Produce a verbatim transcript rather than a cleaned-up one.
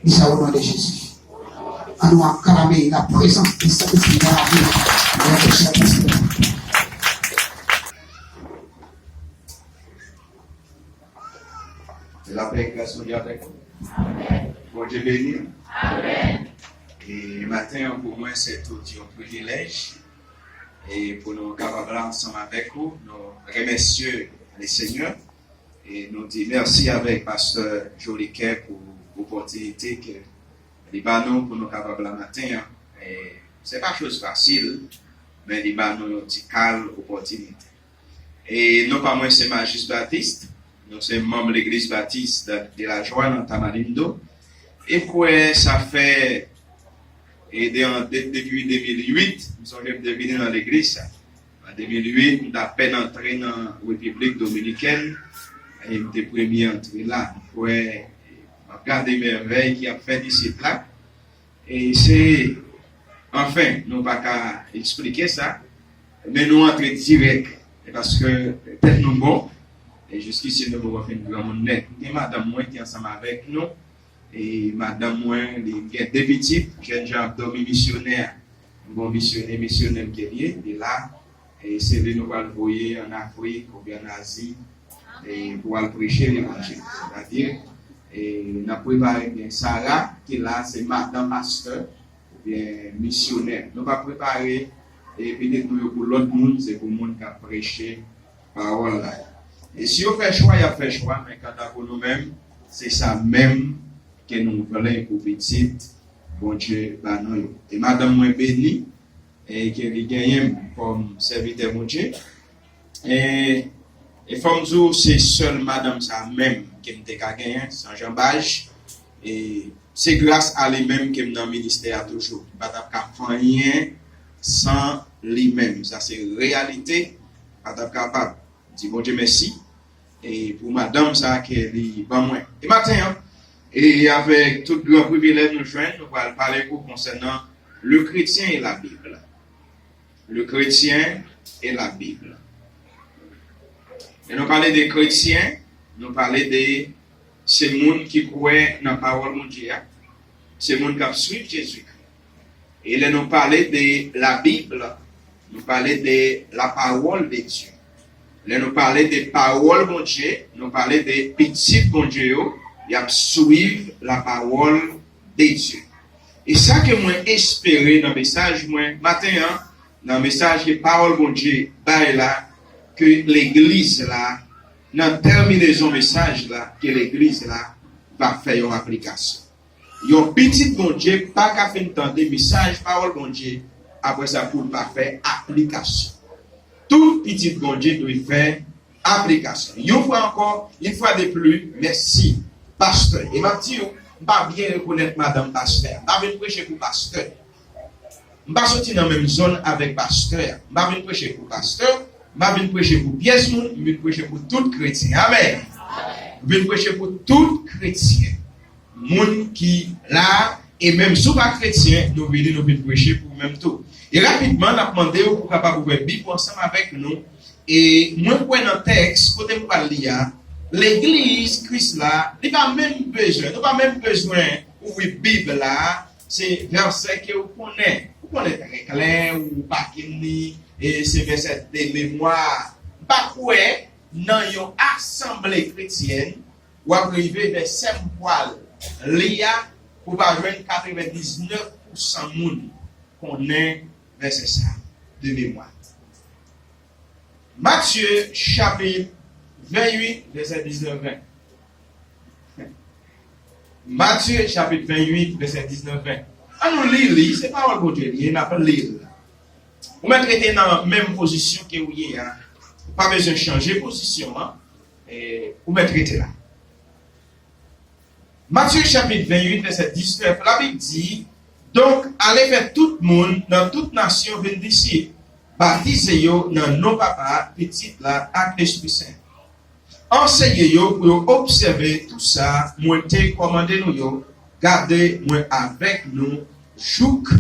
Di sa, au nom de Jésus. Ann nou aklame la présence du Saint-Esprit dans la vie de notre cher pasteur. Lapè e gras Bondye avèk ou. Bondye beni w. E maten an, pou mwen, se tout yon privilèj. E pou nou kapab la ansanm avèk ou, nou remèsye Lesenyè. E nou di mèsi avèk pastè Jolikè pou opòtinite ke li ba nou pou nou kapab la maten an. E se pa choz fasil, men li ba nou yon ti kal opòtinite. E non pa mwen se Majis Batis, nou se manm Legliz Batis de, de la Jwa nan Tamarindo. E kwè sa fè, e de, de, depi de mil uit, m sonje m te vini nan legliz sa. An de mil uit, m t apèn antre nan Repiblik Dominikèn, e m te premye antre la. M kwè, m ap gade mèvèy ki ap fèt isit la. E se, anfen, nou pa ka eksplike sa, men nou antre dirèk, e paske tèt nou bon, e jiskisi nou poko fin granmoun nèt. M gen madanm mwen ki ansanm avèk nou, e madanm mwen, li gen de pitit, jènjan ap dòmi misyonè, bon misyonè, misyonè m ke li ye, li la, e se li nou pral voye ann Afrik oubyen ann Azi, e pou al preche levanjil. Sètadi, e n ap prepare, gen Sara ki la, se madan pastè oubyen misyonè. Nou pa prepare, e pitit nou yo pou lòt moun, se pou moun k ap preche pawòl la. E si yo fè chwa, y ap fè chwa, men kanta pou nou menm, se sa menm ke nou vle pou pitit Bondye ba nou yo. E madanm mwen beni, e ke li genyen m kòm sèvitè Bondye. E, e fò m di w, se sèl madanm sa menm ke m te ka genyen, san janbaj. E se gras a li menm ke m nan ministè a toujou. M pa t ap ka fè anyen san li menm. Sa se reyalite, m pa t ap kapab. Di Bondye mèsi, e pou madanm sa ke li ban mwen. E maten an, e avèk tout gran privilèj nou jwenn, nou pral pale pou konsènan le chrétien et la Bible. Le chrétien et la Bible. Lè nou pale de kretyen, nou pale de se moun ki kwè nan pawòl Bondye a, se moun k ap swiv Jezikri. E lè nou pale de la Bible, nou pale de la parole de Dieu. Lè nou pale de pawòl Bondye, nou pale de pitit Bondye yo, y ap swiv la parole de Dieu. E sa ke mwen espere nan mesaj mwen maten an, nan mesaj ke pawòl Bondye bay la, ke legliz la, nan tèminezon mesaj la, ke legliz la va fè yon aplikasyon. Yon pitit Bondye pa ka fin tande mesaj pawòl Bondye, apre sa pou l pa fè aplikasyon. Tout pitit Bondye dwe fè aplikasyon. Yon fwa ankò, une fois de plus, mèsi, pastè. E m ap di w, m pa byen rekonèt madanm pastè a. M pa vin preche pou pastè. M pa soti nan menm zòn avèk pastè a. M pa vin preche pou pastè, m pa vin preche pou pyès moun, m vin preche pou tout kretyen. Amèn. M vin preche pou tout kretyen. Moun ki la, e menm si w pa kretyen, nou vini, nou vin preche pou ou menm tou. E rapidman, n ap mande w pou w kapab ouvè Bib ou ansanm avèk nou. E mwen kwè nan tèks kote m pral li a, legliz Kris la, li pa menm bezwen, nou pa menm bezwen ouvri Bib la, se vèsè ke w konnen. Ou konnen trè klè, ou pa kin li, e se vèsè de memwa. M pa kwè nan yon asanble kretyèn, w ap rive vèsè m pral li a, pou w pa jwenn katrevendiznèf pousan moun konnen vèsè sa de memwa. Matye chapit vennwit, vèsè diznèf ven. Matye chapit vennwit, vèsè diznèf ven. An nou li li, se pawòl Bondye li ye, n ap li l. Ou mèt rete nan menm pozisyon ke ou ye a. Ou pa bezwen chanje pozisyon an. E, ou mèt rete la. Matye chapit vennwit, vèsè diznèf, Labib di, donk, ale fè tout moun nan tout nasyon vin disip, batize yo nan non Papa, Pitit la ak Lespri Sen. Anseye yo pou yo obsève tou sa mwen te kòmande nou yo. Gade, mwen avèk nou jouk